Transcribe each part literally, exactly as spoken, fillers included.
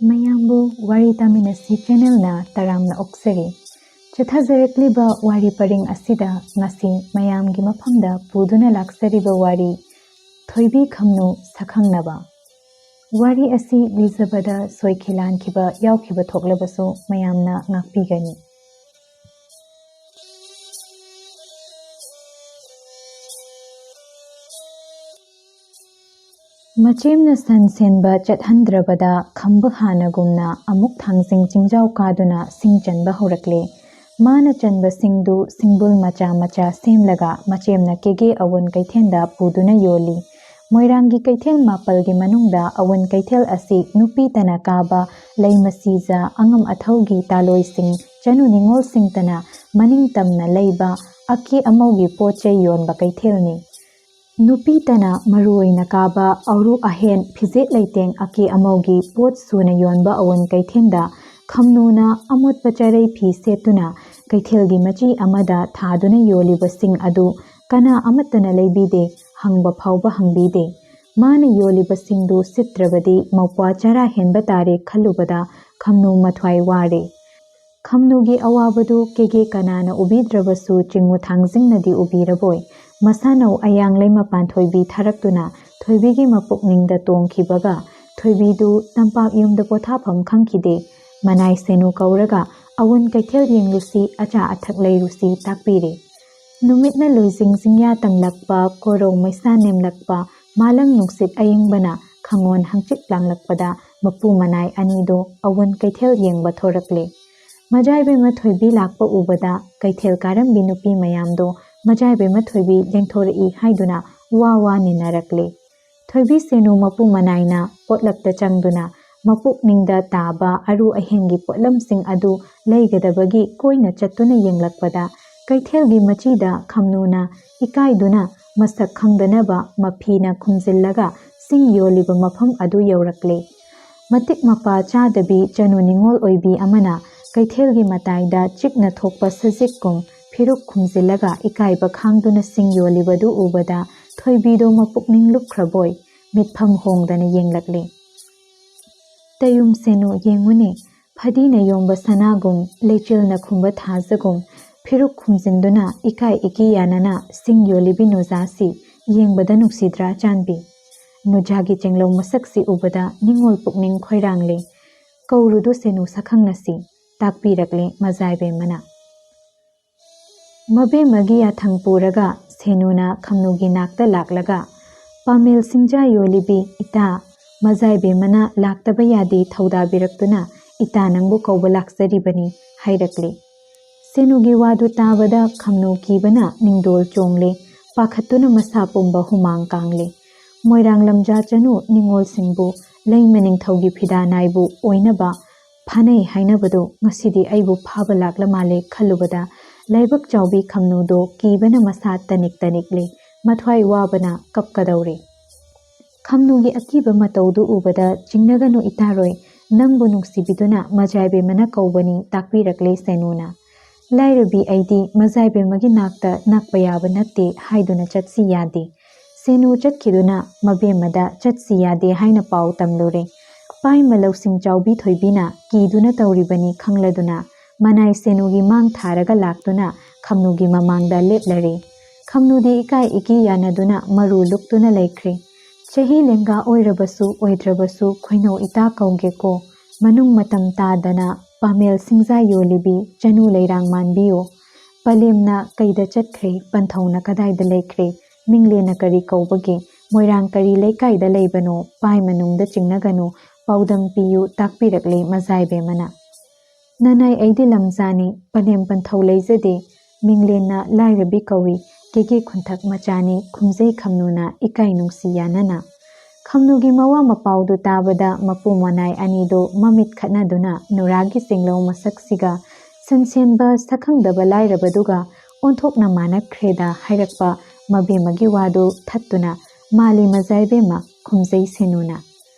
ꯃꯌꯥꯝꯕꯨ ꯋꯥꯔꯤ ꯇꯥꯃꯤꯟꯅꯁꯤ ꯆꯦꯅꯦꯜꯅ ꯇꯔꯥꯝꯅ ꯑꯣꯛꯆꯔꯤ꯫ ꯆꯠꯊꯖꯔꯛꯂꯤꯕ ꯋꯥꯔꯤ ꯄꯔꯤꯡ ꯑꯁꯤꯗ ꯉꯁꯤ ꯃꯌꯥꯝꯒꯤ ꯃꯐꯝꯗ ꯄꯨꯗꯨꯅ ꯂꯥꯛꯆꯔꯤꯕ ꯋꯥꯔꯤ ꯊꯣꯏꯕꯤ ꯈꯝꯅꯨ ꯁꯛꯈꯪꯅꯕ꯫ ꯋꯥꯔꯤ ꯑꯁꯤ ꯂꯤꯖꯕꯗ ꯁꯣꯏꯈꯤ ꯂꯥꯟꯈꯤꯕ ꯌꯥꯎꯈꯤꯕ ꯊꯣꯛꯂꯕꯁꯨ ꯃꯌꯥꯝꯅ ꯉꯥꯛꯄꯤꯒꯅꯤ꯫ ꯃꯆꯦꯝꯅ ꯁꯟ ꯁꯦꯟꯕ ꯆꯠꯍꯟꯗ꯭ꯔꯕꯗ ꯈꯝꯕ ꯍꯥꯟꯅꯒꯨꯝꯅ ꯑꯃꯨꯛ ꯊꯥꯡꯖꯤꯡ ꯆꯤꯡꯖꯥꯎ ꯀꯥꯗꯨꯅ ꯁꯤꯡ ꯆꯟꯕ ꯍꯧꯔꯛꯂꯦ꯫ ꯃꯥꯅ ꯆꯟꯕ ꯁꯤꯡꯗꯨ ꯁꯤꯡꯕꯨꯜ ꯃꯆꯥ ꯃꯆꯥ ꯁꯦꯝꯂꯒ ꯃꯆꯦꯝꯅ ꯀꯦꯒꯦ ꯑꯋꯨꯟ ꯀꯩꯊꯦꯜꯗ ꯄꯨꯗꯨꯅ ꯌꯣꯜꯂꯤ꯫ ꯃꯣꯏꯔꯥꯡꯒꯤ ꯀꯩꯊꯦꯜ ꯃꯥꯄꯜꯒꯤ ꯃꯅꯨꯡꯗ ꯑꯋꯨꯟ ꯀꯩꯊꯦꯜ ꯑꯁꯤ ꯅꯨꯄꯤꯇꯅ ꯀꯥꯕ, ꯂꯩꯃ ꯁꯤꯖ, ꯑꯉꯝ ꯑꯊꯧꯒꯤ ꯇꯥꯂꯣꯏꯁꯤꯡ, ꯆꯅꯨ ꯅꯤꯉꯣꯜꯁꯤꯡꯇꯅ ꯃꯅꯤꯡ ꯇꯝꯅ ꯂꯩꯕ ꯑꯀꯦ ꯑꯃꯧꯒꯤ ꯄꯣꯠ ꯆꯩ ꯌꯣꯟꯕ ꯀꯩꯊꯦꯜꯅꯤ꯫ ꯅꯨꯄꯤꯇꯅ ꯃꯔꯨꯑꯣꯏꯅ ꯀꯥꯕ ꯑꯔꯨ ꯑꯍꯦꯟ, ꯐꯤꯖꯦꯠ ꯂꯩꯇꯦꯡ, ꯑꯀꯦ ꯑꯃꯧꯒꯤ ꯄꯣꯠ ꯁꯨꯅ ꯌꯣꯟꯕ ꯑꯋꯨꯟ ꯀꯩꯊꯦꯜꯗ ꯈꯝꯅꯨꯅ ꯑꯃꯣꯠꯄ ꯆꯔꯩ ꯐꯤ ꯁꯦꯠꯇꯨꯅ ꯀꯩꯊꯦꯜꯒꯤ ꯃꯆꯤ ꯑꯃꯗ ꯊꯥꯗꯨꯅ ꯌꯣꯜꯂꯤꯕꯁꯤꯡ ꯑꯗꯨ ꯀꯅꯥ ꯑꯃꯠꯇꯅ ꯂꯩꯕꯤꯗꯦ, ꯍꯪꯕ ꯐꯥꯎꯕ ꯍꯪꯕꯤꯗꯦ꯫ ꯃꯥꯅ ꯌꯣꯜꯂꯤꯕꯁꯤꯡꯗꯨ ꯁꯤꯠꯇ꯭ꯔꯕꯗꯤ ꯃꯧꯄ꯭ꯋꯥ ꯆꯔꯥ ꯍꯦꯟꯕ ꯇꯥꯔꯦ ꯈꯜꯂꯨꯕꯗ ꯈꯝꯅꯨ ꯃꯊ꯭ꯋꯥꯏ ꯋꯥꯔꯦ꯫ ꯈꯝꯅꯨꯒꯤ ꯑꯋꯥꯕꯗꯨ ꯀꯦꯒꯦ ꯀꯅꯥꯅ ꯎꯕꯤꯗ꯭ꯔꯕꯁꯨ ꯆꯤꯡꯉꯨ ꯊꯥꯡꯖꯤꯡꯅꯗꯤ ꯎꯕꯤꯔꯕꯣꯏ꯫ ꯃꯁꯥꯅꯧ ꯑꯌꯥꯡꯂꯩꯃ ꯄꯥꯟꯊꯣꯏꯕꯤ ꯊꯥꯔꯛꯇꯨꯅ ꯊꯣꯏꯕꯤꯒꯤ ꯃꯄꯨꯛꯅꯤꯡꯗ ꯇꯣꯡꯈꯤꯕꯒ ꯊꯣꯏꯕꯤꯗꯨ ꯇꯝꯄꯥꯛ ꯌꯨꯝꯗ ꯄꯣꯊꯥꯐꯝ ꯈꯪꯈꯤꯗꯦ꯫ ꯃꯅꯥꯏ ꯁꯦꯅꯨ ꯀꯧꯔꯒ ꯑꯋꯨꯟ ꯀꯩꯊꯦꯜ ꯌꯦꯡꯂꯨꯁꯤ, ꯑꯆꯥ ꯑꯊꯛ ꯂꯩꯔꯨꯁꯤ ꯇꯥꯛꯄꯤꯔꯦ꯫ ꯅꯨꯃꯤꯠꯅ ꯂꯨꯏꯖꯤꯡ ꯆꯤꯡꯌꯥ ꯇꯪꯂꯛꯄ, ꯀꯣꯔꯧ ꯃꯩꯁꯥ ꯅꯦꯝꯂꯛꯄ, ꯃꯥꯂꯪ ꯅꯨꯡꯁꯤꯠ ꯑꯏꯪꯕꯅ ꯈꯪꯉꯣꯟ ꯍꯪꯆꯤꯠ ꯂꯥꯡꯂꯛꯄꯗ ꯃꯄꯨ ꯃꯅꯥꯏ ꯑꯅꯤꯗꯨ ꯑꯋꯨꯟ ꯀꯩꯊꯦꯜ ꯌꯦꯡꯕ ꯊꯣꯔꯛꯂꯦ꯫ ꯃꯖꯥꯏꯕꯦꯝꯃ ꯊꯣꯏꯕꯤ ꯂꯥꯛꯄ ꯎꯕꯗ ꯀꯩꯊꯦꯜ ꯀꯥꯔꯝꯕꯤ ꯅꯨꯄꯤ ꯃꯌꯥꯝꯗꯣ ꯃꯖꯥꯏꯕꯦꯝꯃ ꯊꯣꯏꯕꯤ ꯂꯦꯡꯊꯣꯔꯛꯏ ꯍꯥꯏꯗꯨꯅ ꯋꯥ ꯋꯥ ꯅꯤꯟꯅꯔꯛꯂꯦ꯫ ꯊꯣꯏꯕꯤ ꯁꯦꯅꯨ ꯃꯄꯨ ꯃꯅꯥꯏꯅ ꯄꯣꯠꯂꯛꯇ ꯆꯪꯗꯨꯅ ꯃꯄꯨꯛꯅꯤꯡꯗ ꯇꯥꯕ ꯑꯔꯨ ꯑꯍꯦꯟꯒꯤ ꯄꯣꯠꯂꯝꯁꯤꯡ ꯑꯗꯨ ꯂꯩꯒꯗꯕꯒꯤ ꯀꯣꯏꯅ ꯆꯠꯇꯨꯅ ꯌꯦꯡꯂꯛꯄꯗ ꯀꯩꯊꯦꯜꯒꯤ ꯃꯆꯤꯗ ꯈꯝꯅꯨꯅ ꯏꯀꯥꯏꯗꯨꯅ ꯃꯁꯛ ꯈꯪꯗꯅꯕ ꯃꯐꯤꯅ ꯈꯨꯝꯖꯤꯜꯂꯒ ꯁꯤꯡ ꯌꯣꯜꯂꯤꯕ ꯃꯐꯝ ꯑꯗꯨ ꯌꯧꯔꯛꯂꯦ꯫ ꯃꯇꯤꯛ ꯃꯄꯥ ꯆꯥꯗꯕꯤ ꯆꯅꯨ ꯅꯤꯉꯣꯜ ꯑꯣꯏꯕꯤ ꯑꯃꯅ ꯀꯩꯊꯦꯜꯒꯤ ꯃꯇꯥꯏꯗ ꯆꯤꯛꯅ ꯊꯣꯛꯄ ꯁꯖꯤꯛꯀꯨꯝ ꯐꯤꯔꯨꯛ ꯈꯨꯝꯖꯤꯜꯂꯒ ꯏꯀꯥꯏꯕ ꯈꯥꯡꯗꯨꯅ ꯁꯤꯡ ꯌꯣꯜꯂꯤꯕꯗꯨ ꯎꯕꯗ ꯊꯣꯏꯕꯤꯗꯣ ꯃꯄꯨꯛꯅꯤꯡ ꯂꯨꯞꯈ꯭ꯔꯕꯣꯏ ꯃꯤꯠꯐꯝ ꯍꯣꯡꯗꯅ ꯌꯦꯡꯂꯛꯂꯦ꯫ ꯂꯩꯌꯨꯝ ꯁꯦꯅꯨ ꯌꯦꯡꯉꯨꯅꯦ, ꯐꯗꯤꯅ ꯌꯣꯝꯕ ꯁꯅꯥꯒꯨꯝ, ꯂꯩꯆꯤꯜꯅ ꯈꯨꯝꯕ ꯊꯥꯖꯒꯨꯝ, ꯐꯤꯔꯨꯛ ꯈꯨꯝꯖꯤꯟꯗꯨꯅ ꯏꯀꯥꯏ ꯏꯀꯤ ꯌꯥꯅꯅ ꯁꯤꯡ ꯌꯣꯜꯂꯤꯕꯤ ꯅꯨꯖꯥꯁꯤ ꯌꯦꯡꯕꯗ ꯅꯨꯡꯁꯤꯗ꯭ꯔꯥ ꯆꯥꯟꯕꯤ? ꯅꯨꯖꯥꯒꯤ ꯆꯦꯡꯂꯧ ꯃꯁꯛꯁꯤ ꯎꯕꯗ ꯅꯤꯡꯉꯣꯜ ꯄꯨꯛꯅꯤꯡ ꯈꯣꯏꯔꯥꯡꯂꯦ꯫ ꯀꯧꯔꯨꯗꯨ ꯁꯦꯅꯨ ꯁꯛꯈꯪꯅꯁꯤ, ꯇꯥꯛꯄꯤꯔꯛꯂꯦ ꯃꯖꯥꯏꯕꯦꯝꯃꯅ꯫ ꯃꯕꯦꯝꯃꯒꯤ ꯌꯥꯊꯪ ꯄꯨꯔꯒ ꯁꯦꯅꯨꯅ ꯈꯝꯅꯨꯒꯤ ꯅꯥꯛꯇ ꯂꯥꯛꯂꯒ, "ꯄꯥꯃꯦꯜ ꯁꯤꯡꯖꯥ ꯌꯣꯜꯂꯤꯕꯤ ꯏꯇꯥ, ꯃꯖꯥꯏꯕꯦꯝꯃꯅ ꯂꯥꯛꯇꯕ ꯌꯥꯗꯦ ꯊꯧꯗꯥꯕꯤꯔꯛꯇꯨꯅ ꯏꯇꯥ ꯅꯪꯕꯨ ꯀꯧꯕ ꯂꯥꯛꯆꯔꯤꯕꯅꯤ" ꯍꯥꯏꯔꯛꯂꯦ꯫ ꯁꯦꯅꯨꯒꯤ ꯋꯥꯗꯨ ꯇꯥꯕꯗ ꯈꯝꯅꯨ ꯀꯤꯕꯅ ꯅꯤꯡꯗꯣꯜ ꯆꯣꯡꯂꯦ, ꯄꯥꯈꯠꯇꯨꯅ ꯃꯁꯥ ꯄꯨꯝꯕ ꯍꯨꯃꯥꯡ ꯀꯥꯡꯂꯦ꯫ ꯃꯣꯏꯔꯥꯡ ꯂꯝꯖꯥ ꯆꯅꯨ ꯅꯤꯡꯉꯣꯜꯁꯤꯡꯕꯨ ꯂꯩꯃ ꯅꯤꯡꯊꯧꯒꯤ ꯐꯤꯗꯥ ꯅꯥꯏꯕꯨ ꯑꯣꯏꯅꯕ ꯐꯥꯅꯩ ꯍꯥꯏꯅꯕꯗꯨ ꯉꯁꯤꯗꯤ ꯑꯩꯕꯨ ꯐꯥꯕ ꯂꯥꯛꯂ ꯃꯥꯜꯂꯦ ꯈꯜꯂꯨꯕꯗ ꯂꯥꯏꯕꯛ ꯆꯥꯎꯕꯤ ꯈꯝꯅꯨꯗꯣ ꯀꯤꯕꯅ ꯃꯁꯥ ꯇꯅꯤꯛ ꯇꯅꯤꯛꯂꯦ, ꯃꯊ꯭ꯋꯥꯏ ꯋꯥꯕꯅ ꯀꯞꯀꯗꯧꯔꯦ꯫ ꯈꯝꯅꯨꯒꯤ ꯑꯀꯤꯕ ꯃꯇꯧꯗꯨ ꯎꯕꯗ, "ꯆꯤꯡꯅꯒꯅꯨ ꯏꯇꯥꯔꯣꯏ, ꯅꯪꯕꯨ ꯅꯨꯡꯁꯤꯕꯤꯗꯨꯅ ꯃꯖꯥꯏꯕꯦꯝꯃꯅ ꯀꯧꯕꯅꯤ" ꯇꯥꯛꯄꯤꯔꯛꯂꯦ ꯁꯦꯅꯨꯅ꯫ "ꯂꯥꯏꯔꯕꯤ ꯑꯩꯗꯤ ꯃꯖꯥꯏꯕꯦꯝꯃꯒꯤ ꯅꯥꯛꯇ ꯅꯛꯄ ꯌꯥꯕ ꯅꯠꯇꯦ ꯍꯥꯏꯗꯨꯅ ꯆꯠꯁꯤ ꯌꯥꯗꯦ"꯫ ꯁꯦꯅꯨ ꯆꯠꯈꯤꯗꯨꯅ ꯃꯕꯦꯝꯃꯗ ꯆꯠꯁꯤ ꯌꯥꯗꯦ ꯍꯥꯏꯅ ꯄꯥꯎ ꯇꯝꯂꯨꯔꯦ꯫ ꯄꯥꯏꯃ ꯂꯧꯁꯤꯡ ꯆꯥꯎꯕꯤ ꯊꯣꯏꯕꯤꯅ ꯀꯤꯗꯨꯅ ꯇꯧꯔꯤꯕꯅꯤ ꯈꯪꯂꯗꯨꯅ ꯃꯅꯥꯏ ꯁꯦꯅꯨꯒꯤ ꯃꯥꯡ ꯊꯥꯔꯒ ꯂꯥꯛꯇꯨꯅ ꯈꯝꯅꯨꯒꯤ ꯃꯃꯥꯡꯗ ꯂꯦꯞꯂꯔꯦ꯫ ꯈꯝꯅꯨꯗꯤ ꯏꯀꯥꯏ ꯏꯀꯤ ꯌꯥꯅꯗꯨꯅ ꯃꯔꯨ ꯂꯨꯛꯇꯨꯅ ꯂꯩꯈ꯭ꯔꯦ꯫ "ꯆꯍꯤ ꯂꯦꯡꯒꯥ ꯑꯣꯏꯔꯕꯁꯨ ꯑꯣꯏꯗ꯭ꯔꯕꯁꯨ ꯈꯣꯏꯅꯧ ꯏꯇꯥ ꯀꯧꯒꯦꯀꯣ꯫ ꯃꯅꯨꯡ ꯃꯇꯝ ꯇꯥꯗꯅ ꯄꯥꯃꯦꯜ ꯁꯤꯡꯖꯥ ꯌꯣꯜꯂꯤꯕꯤ ꯆꯅꯨ ꯂꯩꯔꯥꯡ ꯃꯥꯟꯕꯤꯌꯣ꯫ ꯄꯂꯦꯝꯅ ꯀꯩꯗ ꯆꯠꯈ꯭ꯔꯦ, ꯄꯟꯊꯧꯅ ꯀꯗꯥꯏꯗ ꯂꯩꯈ꯭ꯔꯦ, ꯃꯤꯡꯂꯦꯟꯅ ꯀꯔꯤ ꯀꯧꯕꯒꯦ, ꯃꯣꯏꯔꯥꯡ ꯀꯔꯤ ꯂꯩꯀꯥꯏꯗ ꯂꯩꯕꯅꯣ, ꯄꯥꯏ ꯃꯅꯨꯡꯗ ꯆꯤꯡꯅꯒꯅꯨ, ꯄꯥꯎꯗꯝ ꯄꯤꯌꯨ" ꯇꯥꯛꯄꯤꯔꯛꯂꯦ ꯃꯖꯥꯏꯕꯦꯝꯃꯅ꯫ "ꯅꯅꯥꯏ ꯑꯩꯗꯤ ꯂꯝꯖꯥꯅꯤ, ꯄꯂꯦꯝ ꯄꯟꯊꯧ ꯂꯩꯖꯗꯦ, ꯃꯤꯡꯂꯦꯟꯅ ꯂꯥꯏꯔꯕꯤ ꯀꯧꯏ, ꯀꯦꯒꯦ ꯈꯨꯟꯊꯛ ꯃꯆꯥꯅꯤ" ꯈꯨꯝꯖꯩ ꯈꯝꯅꯨꯅ ꯏꯀꯥꯏ ꯅꯨꯡꯁꯤ ꯌꯥꯅꯅ꯫ ꯈꯝꯅꯨꯒꯤ ꯃꯋꯥ ꯃꯄꯥꯎꯗꯨ ꯇꯥꯕꯗ ꯃꯄꯨ ꯃꯅꯥꯏ ꯑꯅꯤꯗꯨ ꯃꯃꯤꯠ ꯈꯠꯅꯗꯨꯅ ꯅꯨꯔꯥꯒꯤ ꯆꯦꯡꯂꯧ ꯃꯁꯛꯁꯤꯒ ꯁꯟꯁꯦꯟꯕ ꯁꯛꯈꯪꯗꯕ ꯂꯥꯏꯔꯕꯗꯨꯒ ꯑꯣꯟꯊꯣꯛꯅ ꯃꯥꯟꯅꯈ꯭ꯔꯦꯗ ꯍꯥꯏꯔꯛꯄ ꯃꯕꯦꯝꯃꯒꯤ ꯋꯥꯗꯨ ꯊꯠꯇꯨꯅ, "ꯃꯥꯜꯂꯤ ꯃꯖꯥꯏꯕꯦꯝꯃ" ꯈꯨꯝꯖꯩ ꯁꯦꯅꯨꯅ꯫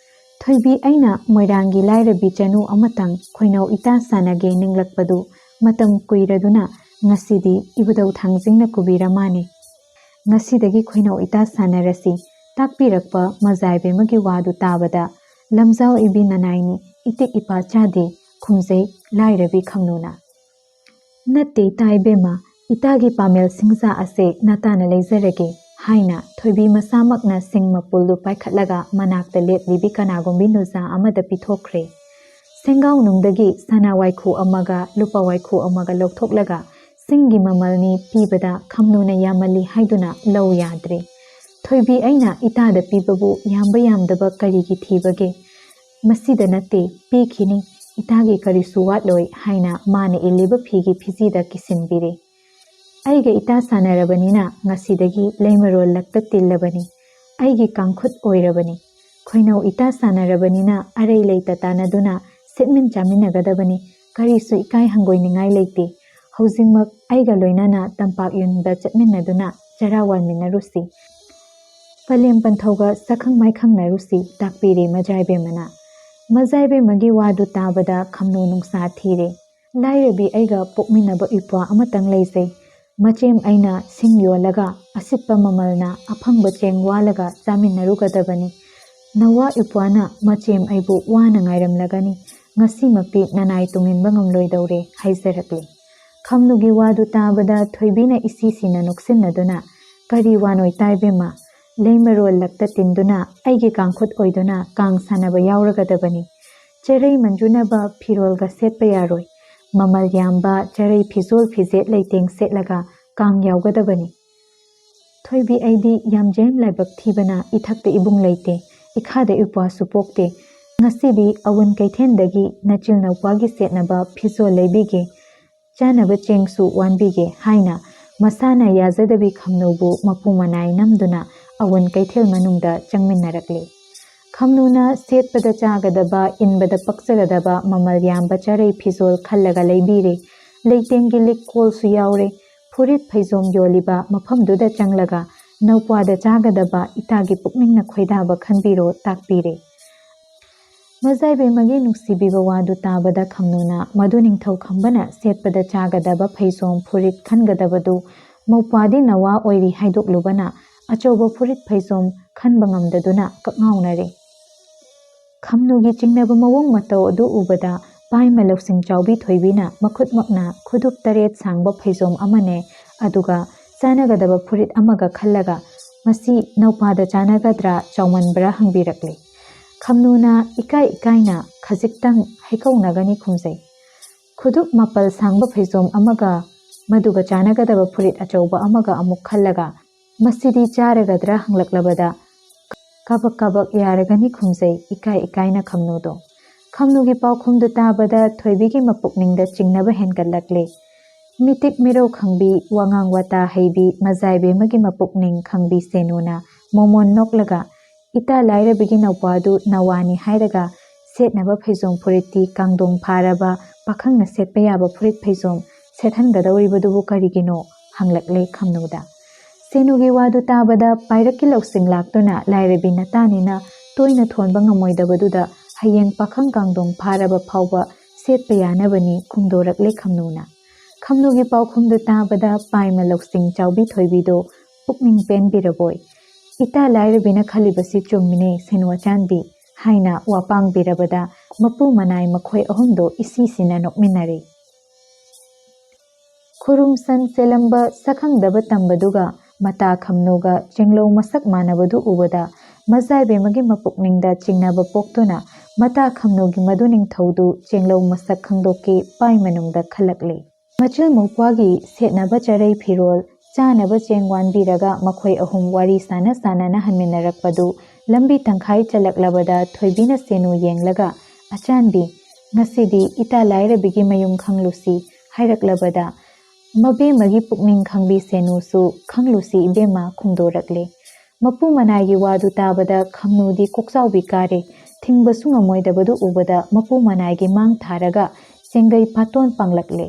"ꯊꯣꯏꯕꯤ, ꯑꯩꯅ ꯃꯣꯏꯔꯥꯡꯒꯤ ꯂꯥꯏꯔꯕꯤ ꯆꯅꯨ ꯑꯃꯇꯪ ꯈꯣꯏꯅꯧ ꯏꯇꯥ ꯁꯥꯟꯅꯒꯦ ꯅꯤꯡꯂꯛꯄꯗꯨ ꯃꯇꯝ ꯀꯨꯏꯔꯗꯨꯅ ꯉꯁꯤꯗꯤ ꯏꯕꯨꯙꯧ ꯊꯥꯡꯖꯤꯡꯅ ꯀꯨꯕꯤꯔ ꯃꯥꯅꯦ꯫ ꯉꯁꯤꯗꯒꯤ ꯈꯣꯏꯅꯧ ꯏꯇꯥ ꯁꯥꯟꯅꯔꯁꯤ" ꯇꯥꯛꯄꯤꯔꯛꯄ ꯃꯖꯥꯏꯕꯦꯝꯃꯒꯤ ꯋꯥꯗꯨ ꯇꯥꯕꯗ "ꯂꯝꯖꯥꯎ ꯏꯕꯤ ꯅꯅꯥꯏꯅꯤ, ꯏꯇꯤꯛ ꯏꯄꯥ ꯆꯥꯗꯦ", ꯈꯨꯝꯖꯩ ꯂꯥꯏꯔꯕꯤ ꯈꯝꯅꯨꯅ꯫ "ꯅꯠꯇꯦ ꯏꯇꯥ ꯏꯕꯦꯝꯃ, ꯏꯇꯥꯒꯤ ꯄꯥꯃꯦꯜ ꯁꯤꯡꯖꯥ ꯑꯁꯦ ꯅꯇꯥꯅ ꯂꯩꯖꯔꯒꯦ", ꯍꯥꯏꯅ ꯊꯣꯏꯕꯤ ꯃꯁꯥꯃꯛꯅ ꯁꯤꯡ ꯃꯄꯨꯜꯗꯨ ꯄꯥꯏꯈꯠꯂꯒ ꯃꯅꯥꯛꯇ ꯂꯦꯞꯂꯤꯕꯤ ꯀꯅꯥꯒꯨꯝꯕꯤ ꯅꯨꯖꯥ ꯑꯃꯗ ꯄꯤꯊꯣꯛꯈ꯭ꯔꯦ꯫ ꯁꯦꯡꯒꯥꯎꯅꯨꯡꯗꯒꯤ ꯁꯅꯥ ꯋꯥꯏꯈꯨ ꯑꯃꯒ ꯂꯨꯄꯥ ꯋꯥꯏꯈꯨ ꯑꯃꯒ ꯂꯧꯊꯣꯛꯂꯒ, "ꯁꯤꯡꯒꯤ ꯃꯃꯜꯅꯤ ꯄꯤꯕꯗ ꯈꯝꯅꯨꯅ ꯌꯥꯝꯃꯜꯂꯤ ꯍꯥꯏꯗꯨꯅ ꯂꯧ ꯌꯥꯗ꯭ꯔꯦ꯫ ꯊꯣꯏꯕꯤ, ꯑꯩꯅ ꯏꯇꯥꯗ ꯄꯤꯕꯕꯨ ꯌꯥꯝꯕ ꯌꯥꯝꯗꯕ ꯀꯔꯤꯒꯤ ꯊꯤꯕꯒꯦ? ꯃꯁꯤꯗ ꯅꯠꯇꯦ, ꯄꯤꯈꯤꯅꯤ, ꯏꯇꯥꯒꯤ ꯀꯔꯤꯁꯨ ꯋꯥꯠꯂꯣꯏ", ꯍꯥꯏꯅ ꯃꯥꯅ ꯏꯜꯂꯤꯕ ꯐꯤꯒꯤ ꯐꯤꯖꯤꯗ ꯀꯤꯁꯤꯟꯕꯤꯔꯦ꯫ "ꯑꯩꯒ ꯏꯇꯥ ꯁꯥꯟꯅꯔꯕꯅꯤꯅ ꯉꯁꯤꯗꯒꯤ ꯂꯩꯃꯔꯣꯜ ꯂꯛꯇ ꯇꯤꯜꯂꯕꯅꯤ, ꯑꯩꯒꯤ ꯀꯥꯡꯈꯨꯠ ꯑꯣꯏꯔꯕꯅꯤ꯫ ꯈꯣꯏꯅꯧ ꯏꯇꯥ ꯁꯥꯟꯅꯔꯕꯅꯤꯅ ꯑꯔꯩ ꯂꯩꯇ ꯇꯥꯟꯅꯗꯨꯅ ꯁꯦꯠꯃꯤꯟ ꯆꯥꯃꯤꯟꯅꯒꯗꯕꯅꯤ, ꯀꯔꯤꯁꯨ ꯏꯀꯥꯏ ꯍꯪꯒꯣꯏꯅꯤꯡꯉꯥꯏ ꯂꯩꯇꯦ꯫ ꯍꯧꯖꯤꯛꯃꯛ ꯑꯩꯒ ꯂꯣꯏꯅꯅ ꯇꯝꯄꯥꯛ ꯌꯨꯝꯗ ꯆꯠꯃꯤꯟꯅꯗꯨꯅ ꯆꯔꯥ ꯋꯥꯟꯃꯤꯟꯅꯔꯨꯁꯤ꯫ ꯄꯂꯦꯝ ꯄꯟꯊꯧꯒ ꯁꯛꯈꯪ ꯃꯥꯏꯈꯪꯅꯔꯨꯁꯤ", ꯇꯥꯛꯄꯤꯔꯦ ꯃꯖꯥꯏꯕꯦꯝꯃꯅ꯫ ꯃꯖꯥꯏꯕꯦꯝꯃꯒꯤ ꯋꯥꯗꯨ ꯇꯥꯕꯗ ꯈꯝꯅꯨ ꯅꯨꯡꯁꯥ ꯊꯤꯔꯦ꯫ "ꯂꯥꯏꯔꯕꯤ ꯑꯩꯒ ꯄꯣꯛꯃꯤꯟꯅꯕ ꯏꯄ꯭ꯋꯥ ꯑꯃꯇꯪ ꯂꯩꯖꯩ꯫ ꯃꯆꯦꯝ ꯑꯩꯅ ꯁꯤꯡ ꯌꯣꯜꯂꯒ ꯑꯁꯤꯠꯄ ꯃꯃꯜꯅ ꯑꯐꯪꯕ ꯆꯦꯡ ꯋꯥꯜꯂꯒ ꯆꯥꯃꯤꯟꯅꯔꯨꯒꯗꯕꯅꯤ꯫ ꯅꯋꯥ ꯏꯄ꯭ꯋꯥꯅ ꯃꯆꯦꯝ ꯑꯩꯕꯨ ꯋꯥꯅ ꯉꯥꯏꯔꯝꯂꯒꯅꯤ꯫ ꯉꯁꯤꯃꯛꯇꯤ ꯅꯅꯥꯏ ꯇꯨꯡꯏꯟꯕ ꯉꯝꯂꯣꯏꯗꯧꯔꯦ ꯍꯥꯏꯖꯔꯛꯂꯤ"꯫ ꯈꯝꯅꯨꯒꯤ ꯋꯥꯗꯨ ꯇꯥꯕꯗ ꯊꯣꯏꯕꯤꯅ ꯏꯁꯤ ꯁꯤꯅ ꯅꯣꯛꯁꯤꯟꯅꯗꯨꯅ, "ꯀꯔꯤ ꯋꯥꯅꯣ ꯏꯇꯥ ꯏꯕꯦꯝꯃ? ꯂꯩꯃꯔꯣꯜ ꯂꯛꯇ ꯇꯤꯟꯗꯨꯅ ꯑꯩꯒꯤ ꯀꯥꯡꯈꯨꯠ ꯑꯣꯏꯗꯨꯅ ꯀꯥꯡ ꯁꯥꯟꯅꯕ ꯌꯥꯎꯔꯒꯗꯕꯅꯤ꯫ ꯆꯔꯩ ꯃꯟꯖꯨꯅꯕ ꯐꯤꯔꯣꯜꯒ ꯁꯦꯠꯄ ꯌꯥꯔꯣꯏ꯫ ꯃꯃꯜ ꯌꯥꯝꯕ ꯆꯔꯩ ꯐꯤꯖꯣꯜ ꯐꯤꯖꯦꯠ ꯂꯩꯇꯦꯡ ꯁꯦꯠꯂꯒ ꯀꯥꯡ ꯌꯥꯎꯒꯗꯕꯅꯤ"꯫ "ꯊꯣꯏꯕꯤ, ꯑꯩꯗꯤ ꯌꯥꯝꯖꯦꯝ ꯂꯥꯏꯕꯛ ꯊꯤꯕꯅ ꯏꯊꯛꯇ ꯏꯕꯨꯡ ꯂꯩꯇꯦ, ꯏꯈꯥꯗ ꯏꯄ꯭ꯋꯥꯁꯨ ꯄꯣꯛꯇꯦ꯫ ꯉꯁꯤꯗꯤ ꯑꯋꯨꯟ ꯀꯩꯊꯦꯜꯗꯒꯤ ꯅꯆꯤꯜ ꯅꯧꯄ꯭ꯋꯥꯒꯤ ꯁꯦꯠꯅꯕ ꯐꯤꯖꯣꯜ ꯂꯩꯕꯤꯒꯦ, ꯆꯥꯅꯕ ꯆꯦꯡꯁꯨ ꯋꯥꯟꯕꯤꯒꯦ" ꯍꯥꯏꯅ ꯃꯁꯥꯅ ꯌꯥꯖꯗꯕꯤ ꯈꯝꯅꯨꯕꯨ ꯃꯄꯨ ꯃꯅꯥꯏ ꯅꯝꯗꯨꯅ ꯑꯋꯨꯟ ꯀꯩꯊꯦꯜ ꯃꯅꯨꯡꯗ ꯆꯪꯃꯤꯟꯅꯔꯛꯂꯦ꯫ ꯈꯝꯅꯨꯅ ꯁꯦꯠꯄꯗ ꯆꯥꯒꯗꯕ, ꯏꯟꯕꯗ ꯄꯛꯆꯒꯗꯕ ꯃꯃꯜ ꯌꯥꯝꯕ ꯆꯔꯩ ꯐꯤꯖꯣꯜ ꯈꯜꯂꯒ ꯂꯩꯕꯤꯔꯦ꯫ ꯂꯩꯇꯦꯡꯒꯤ ꯂꯤꯛ ꯀꯣꯜꯁꯨ ꯌꯥꯎꯔꯦ꯫ ꯐꯨꯔꯤꯠ ꯐꯩꯖꯣꯝ ꯌꯣꯜꯂꯤꯕ ꯃꯐꯝꯗꯨꯗ ꯆꯪꯂꯒ ꯅꯧꯄ꯭ꯋꯥꯗ ꯆꯥꯒꯗꯕ ꯏꯇꯥꯒꯤ ꯄꯨꯛꯅꯤꯡꯅ ꯈꯣꯏꯗꯥꯕ ꯈꯟꯕꯤꯔꯣ ꯇꯥꯛꯄꯤꯔꯦ꯫ ꯃꯖꯥꯏꯕꯦꯝꯃꯒꯤ ꯅꯨꯡꯁꯤꯕꯤꯕ ꯋꯥꯗꯨ ꯇꯥꯕꯗ ꯈꯝꯅꯨꯅ ꯃꯗꯨ ꯅꯤꯡꯊꯧ ꯈꯝꯕꯅ ꯁꯦꯠꯄꯗ ꯆꯥꯒꯗꯕ ꯐꯩꯖꯣꯝ ꯐꯨꯔꯤꯠ ꯈꯟꯒꯗꯕꯗꯨ ꯃꯧꯄ꯭ꯋꯥꯗꯤ ꯅꯋꯥ ꯑꯣꯏꯔꯤ ꯍꯥꯏꯗꯣꯛꯂꯨꯕꯅ ꯑꯆꯧꯕ ꯐꯨꯔꯤꯠ ꯐꯩꯖꯣꯝ ꯈꯟꯕ ꯉꯝꯗꯗꯨꯅ ꯀꯛꯉꯥꯎꯅꯔꯦ꯫ ꯈꯝꯅꯨꯒꯤ ꯆꯤꯡꯅꯕ ꯃꯑꯣꯡ ꯃꯇꯧ ꯑꯗꯨ ꯎꯕꯗ ꯄꯥꯏꯃ ꯂꯧꯁꯤꯡ ꯆꯥꯎꯕꯤ ꯊꯣꯏꯕꯤꯅ ꯃꯈꯨꯠꯃꯛꯅ ꯈꯨꯗꯨꯞ ꯇꯔꯦꯠ ꯁꯥꯡꯕ ꯐꯩꯖꯣꯝ ꯑꯃꯅꯦ, ꯑꯗꯨꯒ ꯆꯥꯟꯅꯒꯗꯕ ꯐꯨꯔꯤꯠ ꯑꯃꯒ ꯈꯜꯂꯒ, "ꯃꯁꯤ ꯅꯧꯄꯥꯗ ꯆꯥꯟꯅꯒꯗ꯭ꯔꯥ, ꯆꯥꯎꯃꯟꯕ꯭ꯔꯥ?" ꯍꯪꯕꯤꯔꯛꯂꯦ꯫ ꯈꯝꯅꯨꯅ ꯏꯀꯥꯏ ꯏꯀꯥꯏꯅ, "ꯈꯖꯤꯛꯇꯪ ꯍꯩꯀꯧꯅꯒꯅꯤ" ꯈꯨꯝꯖꯩ꯫ ꯈꯨꯗꯨꯞ ꯃꯥꯄꯜ ꯁꯥꯡꯕ ꯐꯩꯖꯣꯝ ꯑꯃꯒ ꯃꯗꯨꯒ ꯆꯥꯟꯅꯒꯗꯕ ꯐꯨꯔꯤꯠ ꯑꯆꯧꯕ ꯑꯃꯒ ꯑꯃꯨꯛ ꯈꯜꯂꯒ, "ꯃꯁꯤꯗꯤ ꯆꯥꯔꯒꯗ꯭ꯔꯥ?" ꯍꯪꯂꯛꯂꯕꯗ, "ꯀꯥꯕꯛ ꯀꯥꯕꯛ ꯌꯥꯔꯒꯅꯤ" ꯈꯨꯝꯖꯩ, ꯏꯀꯥꯏ ꯏꯀꯥꯏꯅ ꯈꯝꯅꯨꯗꯣ꯫ ꯈꯝꯅꯨꯒꯤ ꯄꯥꯎꯈꯨꯝꯗꯨ ꯇꯥꯕꯗ ꯊꯣꯏꯕꯤꯒꯤ ꯃꯄꯨꯛꯅꯤꯡꯗ ꯆꯤꯡꯅꯕ ꯍꯦꯟꯒꯠꯂꯛꯂꯦ꯫ ꯃꯤꯇꯤꯛ ꯃꯤꯔꯧ ꯈꯪꯕꯤ, ꯋꯥꯉꯥꯡ ꯋꯥꯇꯥ ꯍꯩꯕꯤ, ꯃꯖꯥꯏꯕꯦꯝꯃꯒꯤ ꯃꯄꯨꯛꯅꯤꯡ ꯈꯪꯕꯤ ꯁꯦꯅꯨꯅ ꯃꯣꯃꯣꯟ ꯅꯣꯛꯂꯒ, "ꯏꯇꯥ ꯂꯥꯏꯔꯕꯤꯒꯤ ꯅꯧꯄꯥꯗꯨ ꯅꯋꯥꯅꯤ ꯍꯥꯏꯔꯒ ꯁꯦꯠꯅꯕ ꯐꯩꯖꯣꯝ ꯐꯨꯔꯤꯠꯇꯤ ꯀꯥꯡꯗꯣꯡ ꯐꯥꯔꯕ ꯄꯥꯈꯪꯅ ꯁꯦꯠꯄ ꯌꯥꯕ ꯐꯨꯔꯤꯠ ꯐꯩꯖꯣꯝ ꯁꯦꯠꯍꯟꯒꯗꯧꯔꯤꯕꯗꯨꯕꯨ ꯀꯔꯤꯒꯤꯅꯣ?" ꯍꯪꯂꯛꯂꯦ ꯈꯝꯅꯨꯗ꯫ ꯁꯦꯅꯨꯒꯤ ꯋꯥꯗꯨ ꯇꯥꯕꯗ ꯄꯥꯏꯔꯛꯀꯤ ꯂꯧꯁꯤꯡ ꯂꯥꯛꯇꯨꯅ ꯂꯥꯏꯔꯕꯤ ꯅꯇꯥꯅꯤꯅ ꯇꯣꯏꯅ ꯊꯣꯟꯕ ꯉꯝꯃꯣꯏꯗꯕꯗꯨꯗ ꯍꯌꯦꯡ ꯄꯥꯈꯪ ꯀꯥꯡꯗꯣꯡ ꯐꯥꯔꯕ ꯐꯥꯎꯕ ꯁꯦꯠꯄ ꯌꯥꯅꯕꯅꯤ ꯈꯨꯝꯗꯣꯔꯛꯂꯦ ꯈꯝꯅꯨꯅ꯫ ꯈꯝꯅꯨꯒꯤ ꯄꯥꯎꯈꯨꯝꯗꯨ ꯇꯥꯕꯗ ꯄꯥꯏꯃ ꯂꯧꯁꯤꯡ ꯆꯥꯎꯕꯤ ꯊꯣꯏꯕꯤꯗꯣ ꯄꯨꯛꯅꯤꯡ ꯄꯦꯟꯕꯤꯔꯕꯣꯏ꯫ "ꯏꯇꯥ ꯂꯥꯏꯔꯕꯤꯅ ꯈꯜꯂꯤꯕꯁꯤ ꯆꯨꯝꯃꯤꯅꯦ ꯁꯦꯅꯨ ꯑꯆꯥꯟꯕꯤ" ꯍꯥꯏꯅ ꯋꯥ ꯄꯥꯡꯕꯤꯔꯕꯗ ꯃꯄꯨ ꯃꯅꯥꯏ ꯃꯈꯣꯏ ꯑꯍꯨꯝꯗꯣ ꯏꯁꯤꯁꯤꯅ ꯅꯣꯛꯃꯤꯟꯅꯔꯦ꯫ ꯈꯨꯔꯨꯝꯁꯟ ꯆꯦꯜꯂꯝꯕ ꯁꯛꯈꯪꯗꯕ ꯇꯝꯕꯗꯨꯒ ꯃꯇꯥ ꯈꯝꯅꯨꯒ ꯆꯦꯡꯂꯧ ꯃꯁꯛ ꯃꯥꯟꯅꯕꯗꯨ ꯎꯕꯗ ꯃꯖꯥꯏꯕꯦꯝꯃꯒꯤ ꯃꯄꯨꯛꯅꯤꯡꯗ ꯆꯤꯡꯅꯕ ꯄꯣꯛꯇꯨꯅ ꯃꯇꯥ ꯈꯝꯅꯨꯒꯤ ꯃꯗꯨ ꯅꯤꯡꯊꯧꯗꯨ ꯆꯦꯡꯂꯧ ꯃꯁꯛ ꯈꯪꯗꯣꯛꯀꯦ ꯄꯥꯏ ꯃꯅꯨꯡꯗ ꯈꯜꯂꯛꯂꯦ꯫ ꯃꯆꯤꯜ ꯃꯧꯄ꯭ꯋꯥꯒꯤ ꯁꯦꯠꯅꯕ ꯆꯔꯩ ꯐꯤꯔꯣꯜ, ꯆꯥꯅꯕ ꯆꯦꯡ ꯋꯥꯟꯕꯤꯔꯒ ꯃꯈꯣꯏ ꯑꯍꯨꯝ ꯋꯥꯔꯤ ꯁꯥꯟꯅ ꯁꯥꯟꯅꯅ ꯍꯟꯃꯤꯟꯅꯔꯛꯄꯗꯨ ꯂꯝꯕꯤ ꯇꯪꯈꯥꯏ ꯆꯠꯂꯛꯂꯕꯗ ꯊꯣꯏꯕꯤꯅ ꯁꯦꯅꯨ ꯌꯦꯡꯂꯒ, "ꯑꯆꯥꯟꯕꯤ, ꯉꯁꯤꯗꯤ ꯏꯇꯥ ꯂꯥꯏꯔꯕꯤꯒꯤ ꯃꯌꯨꯝ ꯈꯪꯂꯨꯁꯤ" ꯍꯥꯏꯔꯛꯂꯕꯗ, ꯃꯕꯦꯝꯃꯒꯤ ꯄꯨꯛꯅꯤꯡ ꯈꯪꯕꯤ ꯁꯦꯅꯨꯁꯨ "ꯈꯪꯂꯨꯁꯤ ꯏꯕꯦꯝꯃ" ꯈꯨꯝꯗꯣꯔꯛꯂꯦ꯫ ꯃꯄꯨ ꯃꯅꯥꯏꯒꯤ ꯋꯥꯗꯨ ꯇꯥꯕꯗ ꯈꯝꯅꯨꯗꯤ ꯀꯣꯛꯆꯥꯎꯕꯤ ꯀꯥꯔꯦ꯫ ꯊꯤꯡꯕꯁꯨ ꯉꯝꯃꯣꯏꯗꯕꯗꯨ ꯎꯕꯗ ꯃꯄꯨ ꯃꯅꯥꯏꯒꯤ ꯃꯥꯡ ꯊꯥꯔꯒ ꯆꯦꯡꯒꯩ ꯄꯥꯇꯣꯟ ꯄꯥꯡꯂꯛꯂꯦ꯫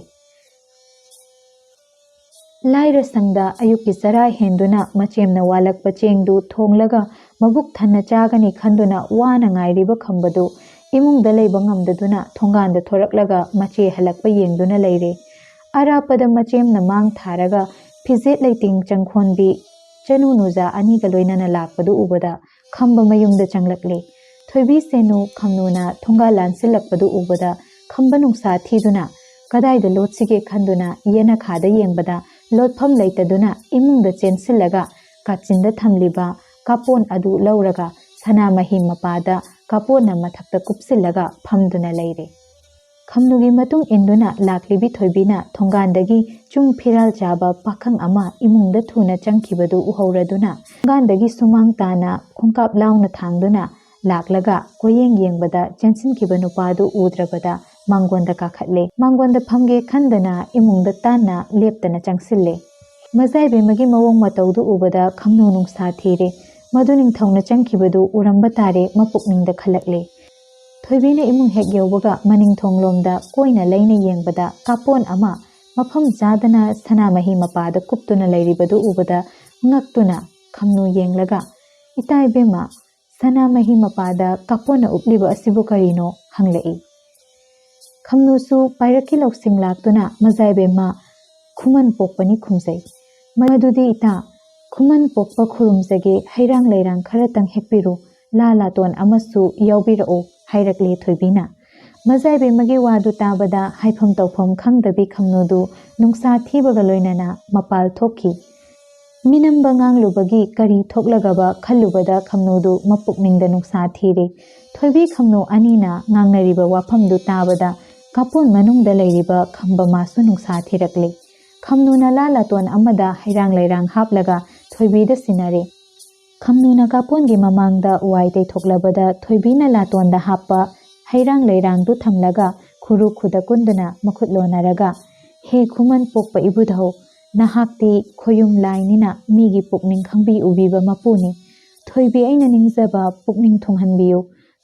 ꯂꯥꯏꯔ ꯁꯪꯗ ꯑꯌꯨꯛꯀꯤ ꯆꯔꯥ ꯍꯦꯟꯗꯨꯅ ꯃꯆꯦꯝꯅ ꯋꯥꯜꯂꯛꯄ ꯆꯦꯡꯗꯨ ꯊꯣꯡꯂꯒ ꯃꯕꯨꯛ ꯊꯟꯅ ꯆꯥꯒꯅꯤ ꯈꯟꯗꯨꯅ ꯋꯥꯅ ꯉꯥꯏꯔꯤꯕ ꯈꯝꯕꯗꯨ ꯏꯃꯨꯡꯗ ꯂꯩꯕ ꯉꯝꯗꯗꯨꯅ ꯊꯣꯡꯒꯥꯟꯗ ꯊꯣꯔꯛꯂꯒ ꯃꯆꯦ ꯍꯜꯂꯛꯄ ꯌꯦꯡꯗꯨꯅ ꯂꯩꯔꯦ꯫ ꯑꯔꯥꯞꯄꯗ ꯃꯆꯦꯝꯅ ꯃꯥꯡ ꯊꯥꯔꯒ ꯐꯤꯖꯦꯠ ꯂꯩꯇꯦꯡ ꯆꯪꯈꯣꯟꯕꯤ ꯆꯅꯨ ꯅꯨꯖꯥ ꯑꯅꯤꯒ ꯂꯣꯏꯅꯅ ꯂꯥꯛꯄꯗꯨ ꯎꯕꯗ ꯈꯝꯕ ꯃꯌꯨꯝꯗ ꯆꯪꯂꯛꯂꯦ꯫ ꯊꯣꯏꯕꯤ ꯁꯦꯅꯨ ꯈꯝꯅꯨꯅ ꯊꯣꯡꯒꯥꯜ ꯂꯥꯟꯁꯤꯜꯂꯛꯄꯗꯨ ꯎꯕꯗ ꯈꯝꯕ ꯅꯨꯡꯁꯥ ꯊꯤꯗꯨꯅ ꯀꯗꯥꯏꯗ ꯂꯣꯠꯁꯤꯒꯦ ꯈꯟꯗꯨꯅ ꯌꯦꯅꯈꯥꯗ ꯌꯦꯡꯕꯗ ꯂꯣꯠꯐꯝ ꯂꯩꯇꯗꯨꯅ ꯏꯃꯨꯡꯗ ꯆꯦꯟꯁꯤꯜꯂꯒ ꯀꯥꯆꯤꯟꯗ ꯊꯝꯂꯤꯕ ꯀꯥꯄꯣꯟ ꯑꯗꯨ ꯂꯧꯔꯒ ꯁꯅꯥꯃꯍꯤ ꯃꯄꯥꯗ ꯀꯥꯄꯣꯟꯅ ꯃꯊꯛꯇ ꯀꯨꯞꯁꯤꯜꯂꯒ ꯐꯝꯗꯨꯅ ꯂꯩꯔꯦ꯫ ꯈꯝꯅꯨꯒꯤ ꯃꯇꯨꯡ ꯏꯟꯗꯨꯅ ꯂꯥꯛꯂꯤꯕꯤ ꯊꯣꯏꯕꯤꯅ ꯊꯣꯡꯒꯥꯟꯗꯒꯤ ꯆꯨꯡ ꯐꯤꯔꯥꯜ ꯆꯥꯕ ꯄꯥꯈꯪ ꯑꯃ ꯏꯃꯨꯡꯗ ꯊꯨꯅ ꯆꯪꯈꯤꯕꯗꯨ ꯎꯍꯧꯔꯗꯨꯅ ꯊꯣꯡꯒꯥꯟꯗꯒꯤ ꯁꯨꯃꯥꯡ ꯇꯥꯅ ꯈꯣꯡꯀꯥꯞ ꯂꯥꯎꯅ ꯊꯥꯡꯗꯨꯅ ꯂꯥꯛꯂꯒ ꯀꯣꯌꯦꯡ ꯌꯦꯡꯕꯗ ꯆꯦꯟꯁꯤꯟꯈꯤꯕ ꯅꯨꯄꯥꯗꯨ ꯎꯗ꯭ꯔꯕꯗ ꯃꯥꯡꯒꯣꯟꯗ ꯀꯥꯈꯠꯂꯦ꯫ ꯃꯥꯡꯒꯣꯟꯗ ꯐꯝꯒꯦ ꯈꯟꯗꯅ ꯏꯃꯨꯡꯗ ꯇꯥꯟꯅ ꯂꯦꯞꯇꯅ ꯆꯪꯁꯤꯜꯂꯦ꯫ ꯃꯖꯥꯏꯕꯦꯝꯃꯒꯤ ꯃꯑꯣꯡ ꯃꯇꯧꯗꯨ ꯎꯕꯗ ꯈꯝꯅꯨ ꯅꯨꯡꯁꯥ ꯊꯤꯔꯦ꯫ ꯃꯗꯨ ꯅꯤꯡꯊꯧꯅ ꯆꯪꯈꯤꯕꯗꯨ ꯎꯔꯝꯕ ꯇꯥꯔꯦ ꯃꯄꯨꯛꯅꯤꯡꯗ ꯈꯜꯂꯛꯂꯦ꯫ ꯊꯣꯏꯕꯤꯅ ꯏꯃꯨꯡ ꯍꯦꯛ ꯌꯧꯕꯒ ꯃꯅꯤꯡ ꯊꯣꯡꯂꯣꯝꯗ ꯀꯣꯏꯅ ꯂꯩꯅ ꯌꯦꯡꯕꯗ ꯀꯥꯄꯣꯟ ꯑꯃ ꯃꯐꯝ ꯆꯥꯗꯅ ꯁꯅꯥꯃꯍꯤ ꯃꯄꯥꯗ ꯀꯨꯞꯇꯨꯅ ꯂꯩꯔꯤꯕꯗꯨ ꯎꯕꯗ ꯉꯛꯇꯨꯅ ꯈꯝꯅꯨ ꯌꯦꯡꯂꯒ, "ꯏꯇꯥ ꯏꯕꯦꯝꯃ, ꯁꯅꯥꯃꯍꯤ ꯃꯄꯥꯗ ꯀꯥꯄꯣꯟꯅ ꯎꯞꯂꯤꯕ ꯑꯁꯤꯕꯨ ꯀꯔꯤꯅꯣ?" ꯍꯪꯂꯛꯏ꯫ ꯈꯝꯅꯨꯁꯨ ꯄꯥꯏꯔꯛꯀꯤ ꯂꯧꯁꯤꯡ ꯂꯥꯛꯇꯨꯅ ꯃꯖꯥꯏꯕꯦꯝꯃ ꯈꯨꯃꯟ ꯄꯣꯛꯄꯅꯤ ꯈꯨꯝꯖꯩ꯫ ꯃꯗꯨꯗꯤ ꯏꯇꯥ, ꯈꯨꯃꯟ ꯄꯣꯛꯄ ꯈꯨꯔꯨꯝꯖꯒꯦ, ꯍꯩꯔꯥꯡ ꯂꯩꯔꯥꯡ ꯈꯔꯇꯪ ꯍꯦꯛꯄꯤꯔꯨ, ꯂꯥ ꯂꯥꯇꯣꯟ ꯑꯃꯁꯨ ꯌꯥꯎꯕꯤꯔꯛꯎ ꯍꯥꯏꯔꯛꯂꯦ ꯊꯣꯏꯕꯤꯅ꯫ ꯃꯖꯥꯏꯕꯦꯝꯃꯒꯤ ꯋꯥꯗꯨ ꯇꯥꯕꯗ ꯍꯥꯏꯐꯝ ꯇꯧꯐꯝ ꯈꯪꯗꯕꯤ ꯈꯝꯅꯨꯗꯨ ꯅꯨꯡꯁꯥ ꯊꯤꯕꯒ ꯂꯣꯏꯅꯅ ꯃꯄꯥꯜ ꯊꯣꯛꯈꯤ꯫ ꯃꯤꯅꯝꯕ ꯉꯥꯡꯂꯨꯕꯒꯤ ꯀꯔꯤ ꯊꯣꯛꯂꯒꯕ ꯈꯜꯂꯨꯕꯗ ꯈꯝꯅꯨꯗꯨ ꯃꯄꯨꯛꯅꯤꯡꯗ ꯅꯨꯡꯁꯥ ꯊꯤꯔꯦ꯫ ꯊꯣꯏꯕꯤ ꯈꯝꯅꯨ ꯑꯅꯤꯅ ꯉꯥꯡꯅꯔꯤꯕ ꯋꯥꯐꯝꯗꯨ ꯇꯥꯕꯗ ꯀꯥꯄꯣꯟ ꯃꯅꯨꯡꯗ ꯂꯩꯔꯤꯕ ꯈꯝꯕ ꯃꯥꯁꯨ ꯅꯨꯡꯁꯥ ꯊꯤꯔꯛꯂꯦ꯫ ꯈꯝꯅꯨꯅ ꯂꯥ ꯂꯥꯇꯣꯟ ꯑꯃꯗ ꯍꯩꯔꯥꯡ ꯂꯩꯔꯥꯡ ꯍꯥꯞꯂꯒ ꯊꯣꯏꯕꯤꯗ ꯁꯤꯟꯅꯔꯦ꯫ ꯈꯝꯅꯨꯅ ꯀꯥꯄꯣꯟꯒꯤ ꯃꯃꯥꯡꯗ ꯋꯥꯏ ꯇꯩꯊꯣꯛꯂꯕꯗ ꯊꯣꯏꯕꯤꯅ ꯂꯥꯇꯣꯟꯗ ꯍꯥꯞꯄ ꯍꯩꯔꯥꯡ ꯂꯩꯔꯥꯡꯗꯨ ꯊꯝꯂꯒ ꯈꯨꯔꯨ ꯈꯨꯗ ꯀꯨꯟꯗꯨꯅ ꯃꯈꯨꯠ ꯂꯣꯟꯅꯔꯒ, "ꯍꯦ ꯈꯨꯃꯟ ꯄꯣꯛꯄ ꯏꯕꯨꯙꯧ, ꯅꯍꯥꯛꯇꯤ ꯈꯣꯌꯨꯝ ꯂꯥꯏꯅꯤꯅ ꯃꯤꯒꯤ ꯄꯨꯛꯅꯤꯡ ꯈꯪꯕꯤ ꯎꯕꯤꯕ ꯃꯄꯨꯅꯤ꯫ ꯊꯣꯏꯕꯤ ꯑꯩꯅ ꯅꯤꯡꯖꯕ ꯄꯨꯛꯅꯤꯡ ꯊꯨꯡꯍꯟꯕꯤꯌꯨ꯫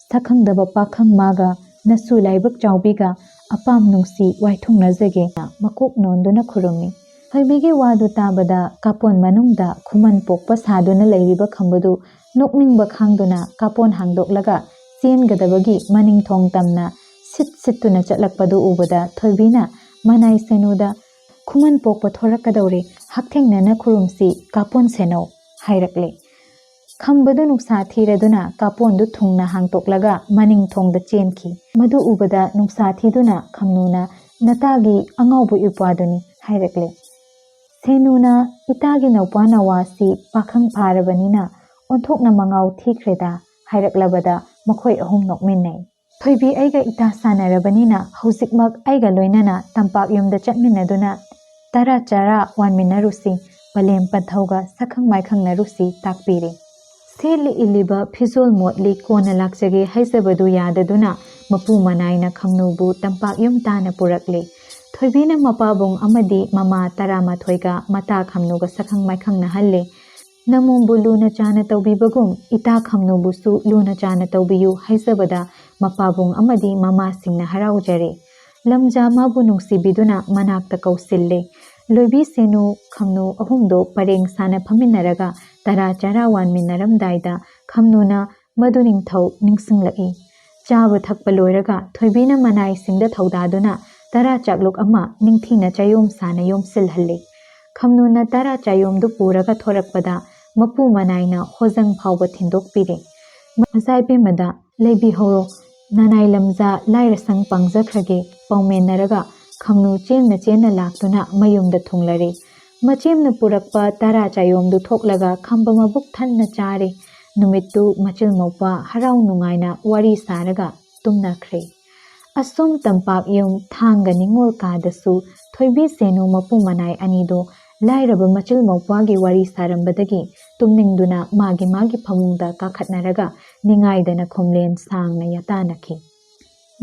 ꯁꯛꯈꯪꯗꯕ ꯄꯥꯈꯪ ꯃꯥꯒ ꯅꯁꯨ ꯂꯥꯏꯕꯛ ꯆꯥꯎꯕꯤꯒ ꯑꯄꯥꯝ ꯅꯨꯡꯁꯤ ꯋꯥꯏꯊꯨꯡꯅꯖꯒꯦ" ꯃꯀꯣꯛ ꯅꯣꯟꯗꯨꯅ ꯈꯨꯔꯨꯝꯃꯤ꯫ ꯊꯣꯏꯕꯤꯒꯤ ꯋꯥꯗꯨ ꯇꯥꯕꯗ ꯀꯥꯄꯣꯟ ꯃꯅꯨꯡꯗ ꯈꯨꯃꯟ ꯄꯣꯛꯄ ꯁꯥꯗꯨꯅ ꯂꯩꯔꯤꯕ ꯈꯝꯕꯗꯨ ꯅꯣꯛꯅꯤꯡꯕ ꯈꯥꯡꯗꯨꯅ ꯀꯥꯄꯣꯟ ꯍꯥꯡꯗꯣꯛꯂꯒ ꯆꯦꯟꯒꯗꯕꯒꯤ ꯃꯅꯤꯡ ꯊꯣꯡ ꯇꯝꯅ ꯁꯤꯠ ꯁꯤꯠꯇꯨꯅ ꯆꯠꯂꯛꯄꯗꯨ ꯎꯕꯗ ꯊꯣꯏꯕꯤꯅ ꯃꯅꯥꯏ ꯁꯦꯅꯨꯗ, "ꯈꯨꯃꯟ ꯄꯣꯛꯄ ꯊꯣꯔꯛꯀꯗꯧꯔꯦ, ꯍꯛꯊꯦꯡꯅꯅ ꯈꯨꯔꯨꯝꯁꯤ, ꯀꯥꯄꯣꯟ ꯁꯦꯅꯧ" ꯍꯥꯏꯔꯛꯂꯦ꯫ ꯈꯝꯕꯗꯨ ꯅꯨꯡꯁꯥ ꯊꯤꯔꯗꯨꯅ ꯀꯥꯄꯣꯟꯗꯨ ꯊꯨꯡꯅ ꯍꯥꯡꯇꯣꯛꯂꯒ ꯃꯅꯤꯡ ꯊꯣꯡꯗ ꯆꯦꯟꯈꯤ꯫ ꯃꯗꯨ ꯎꯕꯗ ꯅꯨꯡꯁꯥ ꯊꯤꯗꯨꯅ ꯈꯝꯅꯨꯅ, "ꯅꯇꯥꯒꯤ ꯑꯉꯥꯎꯕ ꯏꯄ꯭ꯋꯥꯗꯨꯅꯤ" ꯍꯥꯏꯔꯛꯂꯦ꯫ ꯁꯦꯅꯨꯅ, "ꯏꯇꯥꯒꯤ ꯅꯧꯄ꯭ꯋꯥ ꯅꯋꯥꯁꯤ ꯄꯥꯈꯪ ꯐꯥꯔꯕꯅꯤꯅ ꯑꯣꯟꯊꯣꯛꯅ ꯃꯉꯥꯎ ꯊꯤꯈ꯭ꯔꯦꯗ" ꯍꯥꯏꯔꯛꯂꯕꯗ ꯃꯈꯣꯏ ꯑꯍꯨꯝ ꯅꯣꯛꯃꯤꯟꯅꯩ꯫ "ꯊꯣꯏꯕꯤ ꯑꯩꯒ ꯏꯇꯥ ꯁꯥꯟꯅꯔꯕꯅꯤꯅ ꯍꯧꯖꯤꯛꯃꯛ ꯑꯩꯒ ꯂꯣꯏꯅꯅ ꯇꯝꯄꯥꯛ ꯌꯨꯝꯗ ꯆꯠꯃꯤꯟꯅꯗꯨꯅ ꯇꯔꯥ ꯆꯔꯥ ꯋꯥꯟꯃꯤꯟꯅꯔꯨꯁꯤ, ꯄꯂꯦꯝ ꯄꯟꯊꯧꯒ ꯁꯛꯈꯪ ꯃꯥꯏꯈꯪꯅꯔꯨꯁꯤ" ꯇꯥꯛꯄꯤꯔꯦ꯫ ꯁꯦꯠꯂꯤ ꯏꯜꯂꯤꯕ ꯐꯤꯖꯣꯜ ꯃꯣꯠꯂꯤ, ꯀꯣꯟꯅ ꯂꯥꯛꯆꯒꯦ ꯍꯥꯏꯖꯕꯗꯨ ꯌꯥꯗꯗꯨꯅ ꯃꯄꯨ ꯃꯅꯥꯏꯅ ꯈꯝꯅꯨꯕꯨ ꯇꯝꯄꯥꯛ ꯌꯨꯝ ꯇꯥꯅ ꯄꯨꯔꯛꯂꯦ꯫ ꯊꯣꯏꯕꯤꯅ ꯃꯄꯥꯕꯨꯡ ꯑꯃꯗꯤ ꯃꯃꯥ ꯇꯔꯥꯃꯥꯊꯣꯏꯒ ꯃꯇꯥ ꯈꯝꯅꯨꯒ ꯁꯛꯈꯪ ꯃꯥꯏꯈꯪꯅꯍꯜꯂꯦ꯫ "ꯅꯃꯣꯝꯕꯨ ꯂꯨꯅ ꯆꯥꯅ ꯇꯧꯕꯤꯕꯒꯨꯝ ꯏꯇꯥ ꯈꯝꯅꯨꯕꯨꯁꯨ ꯂꯨꯅ ꯆꯥꯅ ꯇꯧꯕꯤꯌꯨ" ꯍꯥꯏꯖꯕꯗ ꯃꯄꯥꯕꯨꯡ ꯑꯃꯗꯤ ꯃꯃꯥꯁꯤꯡꯅ ꯍꯔꯥꯎꯖꯔꯦ꯫ ꯂꯝꯖꯥ ꯃꯥꯕꯨ ꯅꯨꯡꯁꯤꯕꯤꯗꯨꯅ ꯃꯅꯥꯛꯇ ꯀꯧꯁꯤꯜꯂꯦ꯫ ꯂꯣꯏꯕꯤ ꯁꯦꯅꯨ ꯈꯝꯅꯨ ꯑꯍꯨꯝꯗꯣ ꯄꯔꯦꯡ ꯁꯥꯅ ꯐꯝꯃꯤꯟꯅꯔꯒ ꯇꯔꯥ ꯆꯔꯥ ꯋꯥꯟꯃꯤꯟꯅꯔꯝꯗꯥꯏꯗ ꯈꯝꯅꯨꯅ ꯃꯗꯨ ꯅꯤꯡꯊꯧ ꯅꯤꯡꯁꯤꯡꯂꯛꯏ꯫ ꯆꯥꯕ ꯊꯛꯄ ꯂꯣꯏꯔꯒ ꯊꯣꯏꯕꯤꯅ ꯃꯅꯥꯏꯁꯤꯡꯗ ꯊꯧꯗꯥꯗꯨꯅ ꯇꯔꯥ ꯆꯥꯛꯂꯨꯛ ꯑꯃ ꯅꯤꯡꯊꯤꯅ ꯆꯌꯣꯝ ꯁꯥꯅ ꯌꯣꯝꯁꯤꯜꯍꯜꯂꯤ꯫ ꯈꯝꯅꯨꯅ ꯇꯔꯥ ꯆꯌꯣꯝꯗꯨ ꯄꯨꯔꯒ ꯊꯣꯔꯛꯄꯗ ꯃꯄꯨ ꯃꯅꯥꯏꯅ ꯍꯣꯖꯪ ꯐꯥꯎꯕ ꯊꯤꯟꯗꯣꯛꯄꯤꯔꯦ꯫ ꯃꯖꯥꯏꯕꯦꯝꯃꯗ, "ꯂꯩꯕꯤꯍꯧꯔꯣ, ꯅꯅꯥꯏ ꯂꯝꯖꯥ ꯂꯥꯏꯔꯁꯪ ꯄꯥꯡꯖꯈ꯭ꯔꯒꯦ" ꯄꯥꯎꯃꯦꯟꯅꯔꯒ ꯈꯝꯅꯨ ꯆꯦꯟꯅ ꯆꯦꯟꯅ ꯂꯥꯛꯇꯨꯅ ꯃꯌꯨꯝꯗ ꯊꯨꯡꯂꯔꯦ꯫ ꯃꯆꯦꯝꯅ ꯄꯨꯔꯛꯄ ꯇꯔꯥ ꯆꯌꯣꯝꯗꯨ ꯊꯣꯛꯂꯒ ꯈꯝꯕ ꯃꯕꯨꯛ ꯊꯟꯅ ꯆꯥꯔꯦ꯫ ꯅꯨꯃꯤꯠꯇꯨ ꯃꯆꯤꯜ ꯃꯧꯄ꯭ꯋꯥ ꯍꯔꯥꯎ ꯅꯨꯡꯉꯥꯏꯅ ꯋꯥꯔꯤ ꯁꯥꯔꯒ ꯇꯨꯝꯅꯈ꯭ꯔꯦ꯫ ꯑꯁꯨꯝ ꯇꯝꯄꯥꯛ ꯌꯨꯝ ꯊꯥꯡꯒ ꯅꯤꯉꯣꯜ ꯀꯥꯗꯁꯨ ꯊꯣꯏꯕꯤ ꯁꯦꯅꯨ ꯃꯄꯨ ꯃꯅꯥꯏ ꯑꯅꯤꯗꯣ ꯂꯥꯏꯔꯕ ꯃꯆꯤꯜ ꯃꯧꯄ꯭ꯋꯥꯒꯤ ꯋꯥꯔꯤ ꯁꯥꯔꯝꯕꯗꯒꯤ ꯇꯨꯝꯅꯤꯡꯗꯨꯅ ꯃꯥꯒꯤ ꯃꯥꯒꯤ ꯐꯃꯨꯡꯗ ꯀꯥꯈꯠꯅꯔꯒ ꯅꯤꯡꯉꯥꯏꯗꯅ ꯈꯣꯝꯂꯦꯟ ꯁꯥꯡꯅ ꯌꯥꯇꯥꯅꯈꯤ꯫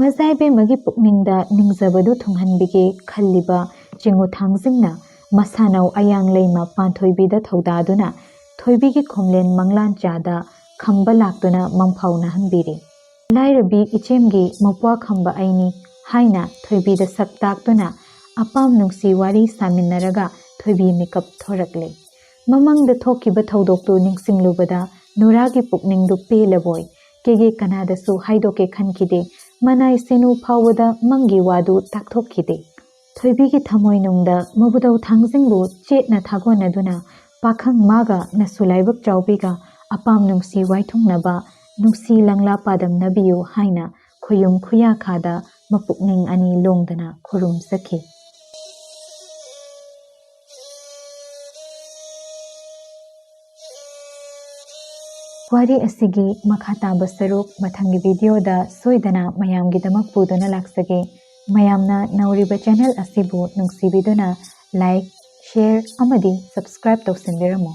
ꯃꯖꯥꯏꯕꯦꯝꯃꯒꯤ ꯄꯨꯛꯅꯤꯡꯗ ꯅꯤꯡꯖꯕꯗꯨ ꯊꯨꯡꯍꯟꯕꯤꯒꯦ ꯈꯜꯂꯤꯕ ꯆꯤꯡꯉꯨ ꯊꯥꯡꯖꯤꯡꯅ ꯃꯁꯥꯅꯧ ꯑꯌꯥꯡ ꯂꯩꯃ ꯄꯥꯟꯊꯣꯏꯕꯤꯗ ꯊꯧꯗꯥꯗꯨꯅ ꯊꯣꯏꯕꯤꯒꯤ ꯈꯣꯝꯂꯦꯟ ꯃꯪꯂꯥꯟ ꯆꯥꯗ ꯈꯝꯕ ꯂꯥꯛꯇꯨꯅ ꯃꯪꯐꯥꯎꯅꯍꯟꯕꯤꯔꯦ꯫ "ꯂꯥꯏꯔꯕꯤ ꯏꯆꯦꯝꯒꯤ ꯃꯄ꯭ꯋꯥ ꯈꯝꯕ ꯑꯩꯅꯤ" ꯍꯥꯏꯅ ꯊꯣꯏꯕꯤꯗ ꯁꯛ ꯇꯥꯛꯇꯨꯅ ꯑꯄꯥꯝ ꯅꯨꯡꯁꯤ ꯋꯥꯔꯤ ꯁꯥꯃꯤꯟꯅꯔꯒ ꯊꯣꯏꯕꯤ ꯃꯤꯀꯞ ꯊꯣꯔꯛꯂꯦ꯫ ꯃꯃꯥꯡꯗ ꯊꯣꯛꯈꯤꯕ ꯊꯧꯗꯣꯛꯇꯨ ꯅꯤꯡꯁꯤꯡꯂꯨꯕꯗ ꯅꯨꯔꯥꯒꯤ ꯄꯨꯛꯅꯤꯡꯗꯨ ꯄꯦꯜꯂꯕꯣꯏ꯫ ꯀꯦꯒꯦ ꯀꯅꯥꯗꯁꯨ ꯍꯥꯏꯗꯣꯛꯀꯦ ꯈꯟꯈꯤꯗꯦ꯫ ꯃꯅꯥꯏ ꯁꯦꯅꯨ ꯐꯥꯎꯕꯗ ꯃꯪꯒꯤ ꯋꯥꯗꯨ ꯇꯥꯛꯊꯣꯛꯈꯤꯗꯦ꯫ ꯊꯣꯏꯕꯤꯒꯤ ꯊꯃꯣꯏꯅꯨꯡꯗ ꯃꯕꯨꯗꯧ ꯊꯥꯡꯖꯤꯡꯕꯨ ꯆꯦꯠꯅ ꯊꯥꯒꯣꯟꯅꯗꯨꯅ ꯄꯥꯈꯪ ꯃꯥꯒ ꯅꯁꯨ ꯂꯥꯏꯕꯛ ꯆꯥꯎꯕꯤꯒ ꯑꯄꯥꯝ ꯅꯨꯡꯁꯤ ꯋꯥꯏꯊꯨꯡꯅꯕ, ꯅꯨꯡꯁꯤ ꯂꯪꯂꯥ ꯄꯥꯗꯝꯅꯕꯤꯌꯨ ꯍꯥꯏꯅ ꯈꯨꯌꯨꯝ ꯈꯨꯌꯥꯈꯥꯗ ꯃꯄꯨꯛꯅꯤꯡ ꯑꯅꯤ ꯂꯣꯡꯗꯅ ꯈꯨꯔꯨꯝꯖꯈꯤ꯫ ꯋꯥꯔꯤ ꯑꯁꯤꯒꯤ ꯃꯈꯥ ꯇꯥꯕ ꯁꯔꯨꯛ ꯃꯊꯪꯒꯤ ꯚꯤꯗꯤꯑꯣꯗ ꯁꯣꯏꯗꯅ ꯃꯌꯥꯝꯒꯤꯗꯃꯛ ꯄꯨꯗꯨꯅ ꯂꯥꯛꯆꯒꯦ꯫ ꯃꯌꯥꯝꯅ ꯅꯧꯔꯤꯕ ꯆꯦꯅꯦꯜ ꯑꯁꯤꯕꯨ ꯅꯨꯡꯁꯤꯕꯤꯗꯨꯅ ꯂꯥꯏꯛ, ꯁꯦꯌꯔ ꯑꯃꯗꯤ ꯁꯕꯁꯀ꯭ꯔꯥꯏꯕ ꯇꯧꯁꯤꯟꯕꯤꯔꯝꯃꯨ꯫